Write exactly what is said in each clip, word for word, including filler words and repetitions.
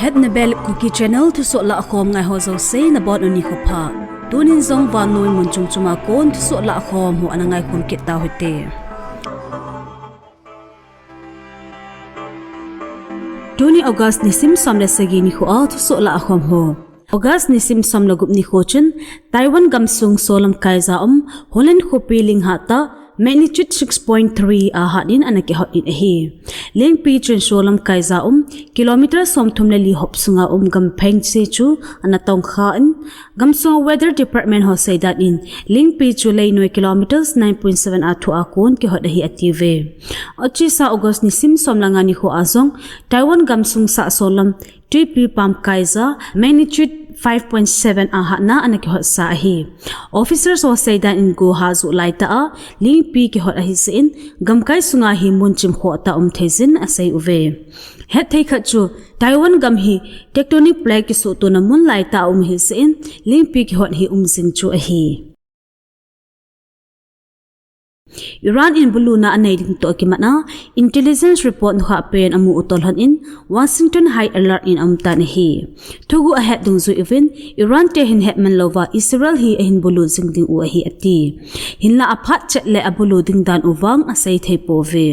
Hetna Bel Kuki Channel thusoh lahkhom ngai ho jouse nabonun nikho pha. Tunin jong vannoi mun chom chom a kon thusoh lahkhom ho ana ngaikhom kit tau hite. Tuni August nisim som le sagi nikho a thusoh lahkhom ho. August nisim som le gup nikho chun Taiwan gamsung solam kaija um Hualien khopi linghat a magnitude six point three ahat in ana kihot in ahi. Lingpi chun solam kaija um kilometer somthum le li hop sunga um gampheng se chu ana tongkha in, gamsung Weather Department ho seidan in Lingpi chu leinoi kilometers nine point seven a thoh a kon kihot ahi atiuve. Achesa August nisim som le nga nikho a jong Taiwan gamsung sah solam Tuipi pam kaija magnitude five point seven ahatna ana kihotsa ahi. Officers ho seidan in go ha ju laitah a Lingpi kihot ahi jeh in gamkai sunga hi mun chim khoh tah um thei jin asei uve. Hetthei khat chu Taiwan gam hi tectonic plate kisuhtona mun laitah a um ahi jeh in Lingpi kihot hi um jing chu ahi. Iran in buluna anei ding toh akimat a, intelligence report nukhah pen amu u toh lhon in Washington high alert in aum tan ahi. Thuguh ahet dungjui uvin, Iran te hin hetman louva Israel hi ahin bulu jing ding u ahi ati. Hinla aphat chet le abulu ding dan u vang asei thei pouve.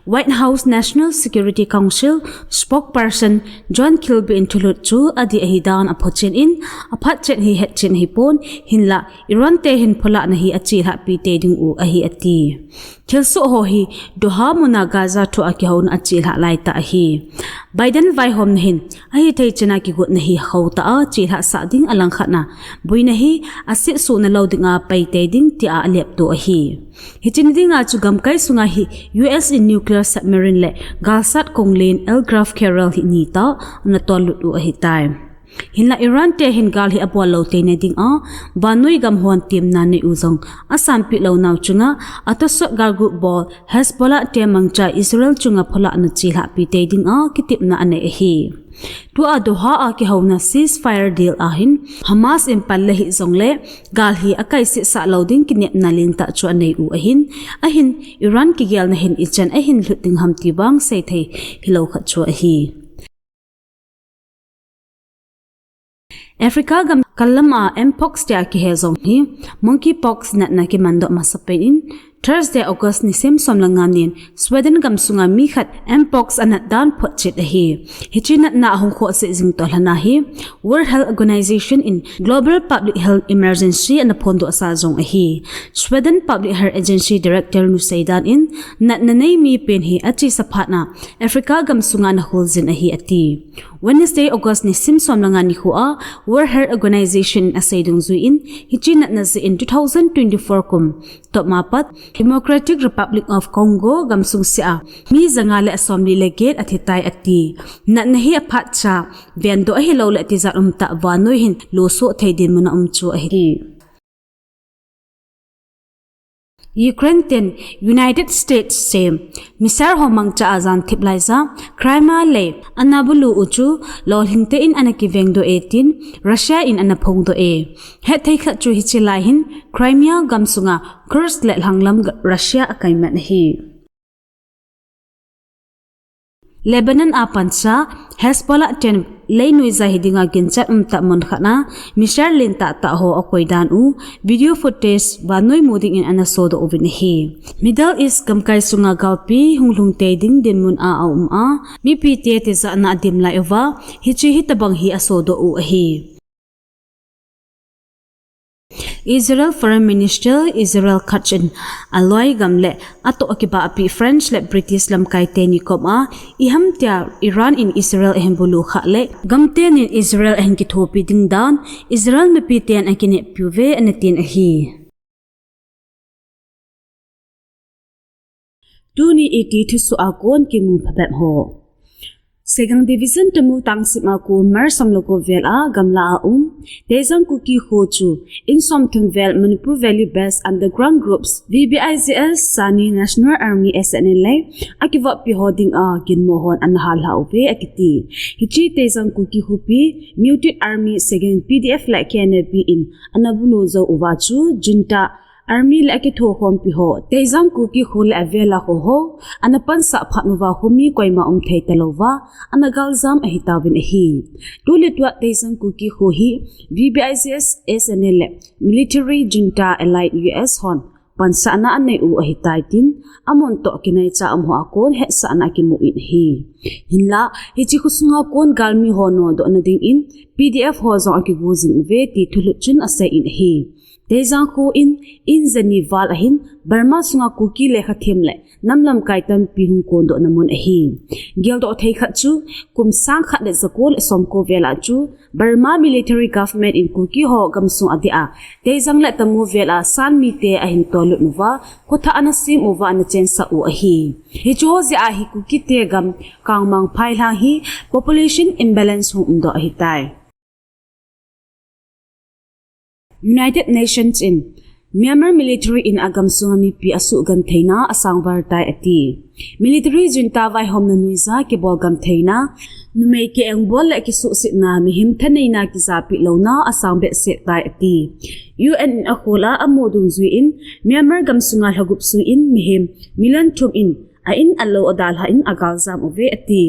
White House National Security Council spokesperson John Kirby in thulhut chu adih ahi dan aphochet in, aphat chet hi hetchen ahipon, hinla Iran te hin pholahna hi achelhahpi tei ding u ahi ati. Thilsoh ho hi Doha muna Gaza thoh a kihouna achelhah laitah ahi. Biden vaihomna hin ahithei chena kigotna hi khohtah a chelhahsah ding alangkhat na, boina hi asetsuhna lou dinga pai tei ding tia alepto ahi. Hiche ni dinga chu gamkai sunga hi U S in nuclear submarine le galsat konglen Eldcraft Carrier hi nitah ana tollut u ahitai. Hinla Iran te hin gal hi abol lou teina dinga, vannoi gam hon temna nei u jong asanpeh lou nau chunga, atosot galgut bol Hezbollah te mangcha Israel chunga pholahna chelhahpi tei dinga kitepna anei ahi. Tua Doha a kihouna ceasefire deal a hin Hamas in pan le hih jongle gal hi akaisetsah lou ding kinepna lentah chu anei u ahin, ahin Iran kigelna hin ichan ahin lhut ding ham ti vang seithei hilou khat chu ahi. Africa gam kallam a Mpox tia kihe jong hi monkeypox natna kimandoh masapen in Thursday, August nisim som le nga nin Sweden gamsunga mi khat Mpox anat dan photchet ahi. Hiche natna ahung khohse jing toh lhon a hi World Health Organization in Global Public Health Emergency ana phondohsa jong ahi. Sweden Public Health Agency Director nu seidan in natna nei mi pen hi achesa phatna Africa gamsunga ana kholjin ahi ati. Wednesday, August nisim som le nga nikho a World Health Organization in asei dungjui in hiche natna jeh in two thousand twenty-four kum topma pat Democratic Republic of Congo gamsung sea mi janga le asomli le get athitai ati. Natna hi aphatcha vendoh ahilou le tijat umtah vannoi hin losoh thei dinmun a um chu ahi. Ukraine ten United States sem missile ho mangcha a jan thip laija Crimea lei ana bulu u chu lolhing tein ana kivengdoh e tin Russia in ana phongdoh e. Hetthei khat chu hiche lai hin Crimea gamsunga Kursk le lhanglam Russia akaimat ahi. Lebanon a pansa Hezbollah ten leinoi jai hi dinga ginchat umtah mun khat a missile lentah tah ho akoi dan u video footage vannoi mu dingin ana sodoh uvin ahi. Middle East gamkai sunga galpi hung lhung tei ding dinmun a aum a, mipite tijatna adim lai uva, hiche hitobang hi asodoh u ahi. Israel Foreign Minister Israel Katz in aloi gam le atoh akibahpi French le British lamkai teni koma iham tia Iran in Israel ahin bulu khah le gamtenin Israel ahin kithopi ding dan Israel mipiten akineppiuve anatin ahi. Tuni iti thusoh a kon kimu phabep ho. Sagaing Division Tamu Township a kon mar som le ko vel a gamla a um Teijang Kuki kho chu in somthum vel Manipur Valley Based Underground Groups, V B I G S, Saini National Army, S N A, le akivoppi ho dinga ginmo hon ana hallha uve akiti. Hiche Teijang Kuki khopi Muted Army, Sagaing P D F le K N A B in ana bulu jou uva chu junta Army le akithokhompi ho Teijang Kuki kho le avel a kho ho ana pansah phat uva khomi koima um thei talouva ana galjam ahi tauvin ahi. Tuletua Teijang Kuki kho hi V B I G S S N A le military junta allied U S hon pansahna anei u ahitai tin, amun toh kinaicha um ho akon hetsahna akimu in ahi. Hinla, hiche khosunga kon galmi ho nodohna dingin P D F ho jong akigo jing uve ti thulhut chun asei in ahi. Teijang kho in, in jani val ahin Burma sunga Kuki lekhathem le nam lamkai tampi hung kondohna mun ahi. Geldoh thei khat chu, kum sang khat le jako le somko vel a chu Burma military government in Kuki ho gamsung adeh a Teijang le Tamu vel a San mite ahin tolut uva, khothah ana sem uva ana chensah u ahi. Hiche ho jeh a hi Kuki te gam kangmang phailhang hi population imbalance hung umdoh ahitai. United Nations in Myanmar military in agamsunga mipi asuhgentheina asangvar tai ati. Military junta vaihomna nuija kibol gentheina, numei kiengbol le kisuhsetna, mihem thaneina kijapeh louna asang behseh tai ati. U N in akhol a amu dungjuiyin Myanmar gamsunga lhagup sungin mihem million thum in a in alou adalhah in agaljam uve ati.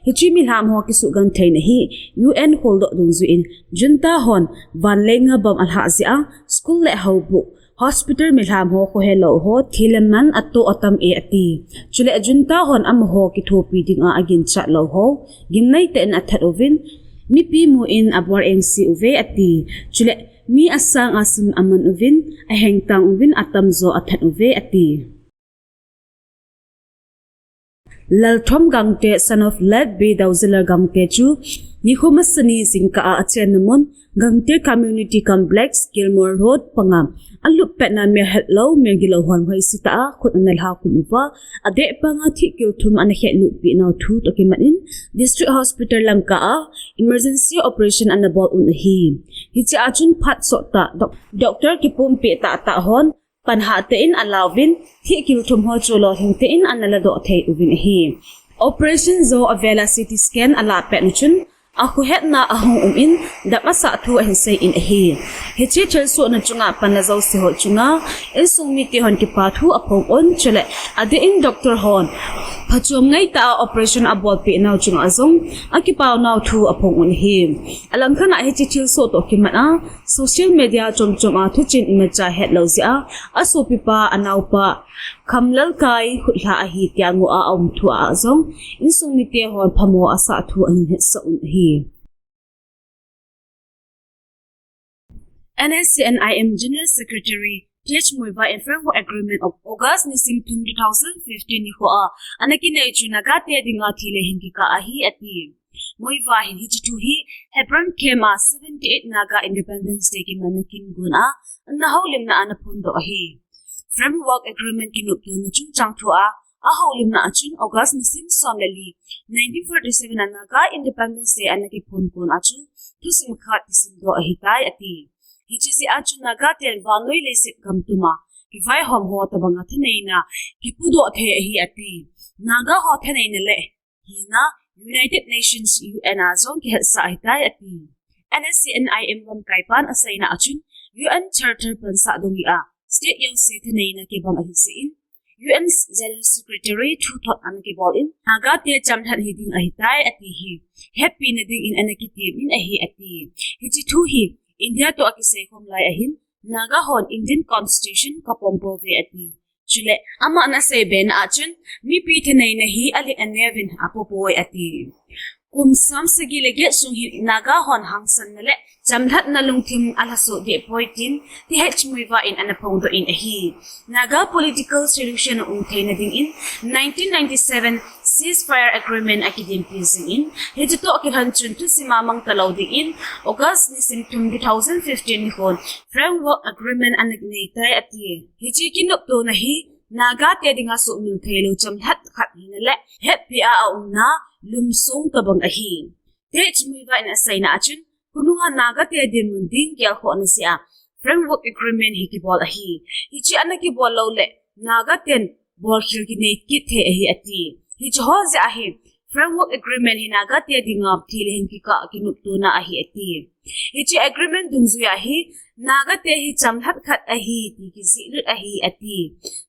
Hiche milham ho kisuhgentheina hi U N kholdoh dungjuiyin junta hon vanlei nga bomb alhah jeh a school le houbung, hospital, milham ho khohelou ho thi le man atoh atam e ati. Chule junta hon amaho kithopi dinga aginchat lou ho gimnei tah in athat uvin, mipi mun in abol engse uve ati. Chule mi asang asim aman uvin, ahengtang uvin, atamjo athat uve ati. Lalthom Gangte, son of late B. Daozilal Gangte chu nikho masani jingkah a achenna mun Gangte Community Complex, Gilmore Road panga aluppetna melhetlou, melgilou hon hoisetah a khut ana lhakhum uva, adeh panga thihkil thum ana khetlut peh nau thu toh kimat in District Hospital lamkah a emergency operation ana bol un ahi. Hiche a chun phat sottah, doc-, doctor kipumpeh tahtah hon panhah tah in alauvin, thihkil thum ho chu lolhing tah in ana ladoh thei uvin ahi. Operation jou avela C T scan alahpet u chun, akhohetna ahung um in, dam asah thu ahin sei in ahi. Hiche thilsohna chunga panla jouse ho chunga insung mite hon kipa thu aphong un, chule adeh in doctor hon phachom ngaitah a operation abolpeh nau chunga jong akipao nau thu aphong un ahi. Alangkhat a hiche thilsoh toh kimat a social media chomchom a thuchen imacha hetlou jeh a asopipa, anaopa Khamlalkai khutlha ahi tia ngoh a aum thu a jong insung mite hon phamo asah thu ahin hetsah un ahi. N S C N I M General Secretary Th Muivah in Framework Agreement of August nisim thum two thousand fifteen nikho a ana kinei chu Naga te dinga thi le hing kikah ahi ati. Muivah hin hiche thu hi Hebron Camp a seventy-eight Naga Independence Day kimanna kin gon a ana houlimna a ana phondoh ahi. Framework Agreement kinoptona chungchang thu a ahoulimna a chun August nisim som le li, nineteen forty-seven a Naga Independence Day ana kiphon kon a chu thusim khat kisimdoh ahitai ati. Hiche jeh a chu Naga ten vannoi leiset gamtum a kivaihom ho tobanga thaneina kipudoh thei ahi ati. Naga ho thaneina le hina United Nations, U N a jong kihetsah ahitai ati. N S C N I M lamkaipan aseina a chun U N Charter pansah dungjuia state jouse thaneina kibang ahi jeh in U N General Secretary thuthot ana kibol in Naga te chamlhat hiding ahitai ati hi hepina dingin ana kitem in ahi ati. Hiche thu hi India toh akiseikhom lai ahin Naga hon Indian Constitution kapom pouve ati. Chule, aman aseibena a chun, mipi thaneina hi alet aneuvin apopoi ati. Kum som sagi le get sung hin Naga hon hangsanna le chamlhatna lungthim alhasoh dehpoi tin, Th Muivah in ana phongdoh in ahi. Naga political solution aum theina dingin, nineteen ninety-seven Ceasefire Agreement akidinpi jingin, hiche toh kilhon chun thusim a mang talou dingin, August nisim thum two thousand fifteen nikhon Framework Agreement ana neitai ati. Hiche kinoptona hi Naga te dinga suhmil theilou chamlhat khat hina le hetpia aumna lumsong tobang ahi. Th Muivah in aseina a chun, khonunga Naga te dinmun ding gelkhohna jeh a Framework Agreement hi kibol ahi. Hiche ana kibol lou le Naga ten bolkhel kinei kit thei ahi ati. Hiche ho jeh a hi Framework Agreement hi Naga te dinga thil hin kikah kinoptona ahi ati. Hiche agreement dungjuiya hi Naga te hi chamlhat khat ahi ti kijihlut ahi ati.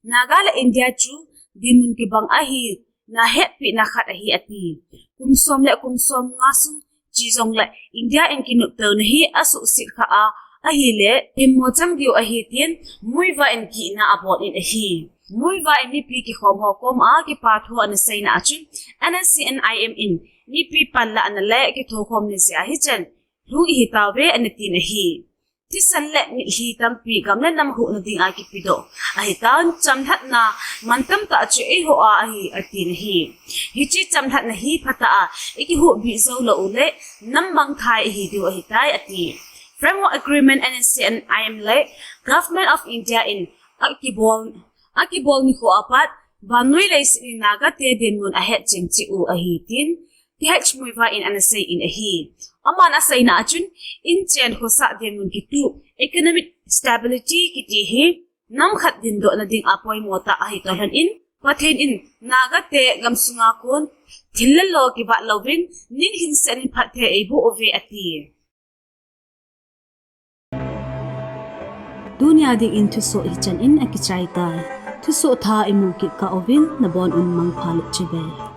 Naga le India chu dinmun kibang ahi na hetpina khat ahi ati. Kum som le kum som nga sung chi jongle India in kinoptona hi asuhset kha a ahile, himmo chang diu ahi tin Muivah in kihna abol in ahi. Muivah in mipi kikhom ho koma kipathu ana seina achun N S C N I M in mipi panlahna le kithokhomna jeh a hichan lhung ihi tauve ana tin ahi. Thisan le mitlhi tampi gam le nam huhna dinga kipedoh ahitan, chamlhatna mantam tah chu eiho a ahi atin ahi. Hiche chamlhatna hi phatah a ikihuhbih jou lou uleh nam mangthai ihi diu ahitai ati. Framework Agreement N S C N I M le Government of India in akibol, akibol nikho apat vannoi leiset in Naga te dinmun ahetcheng cheh u ahi tin Th Muivah in ana sei in ahi. Aman aseina achun, inchen khosah dinmun kituh, economic stability kiti hi nam khat dindohna dinga poimo tah ahi toh lhon in, Pathen in Naga te gamsunga kon thil le lo kivat louvin ning lhingset in phatthei eiboh uve ati. Tunia dingin thusoh hichan in akichai tai. Thusoh thah imu kit kah uvin nabon un mangpha le chibai.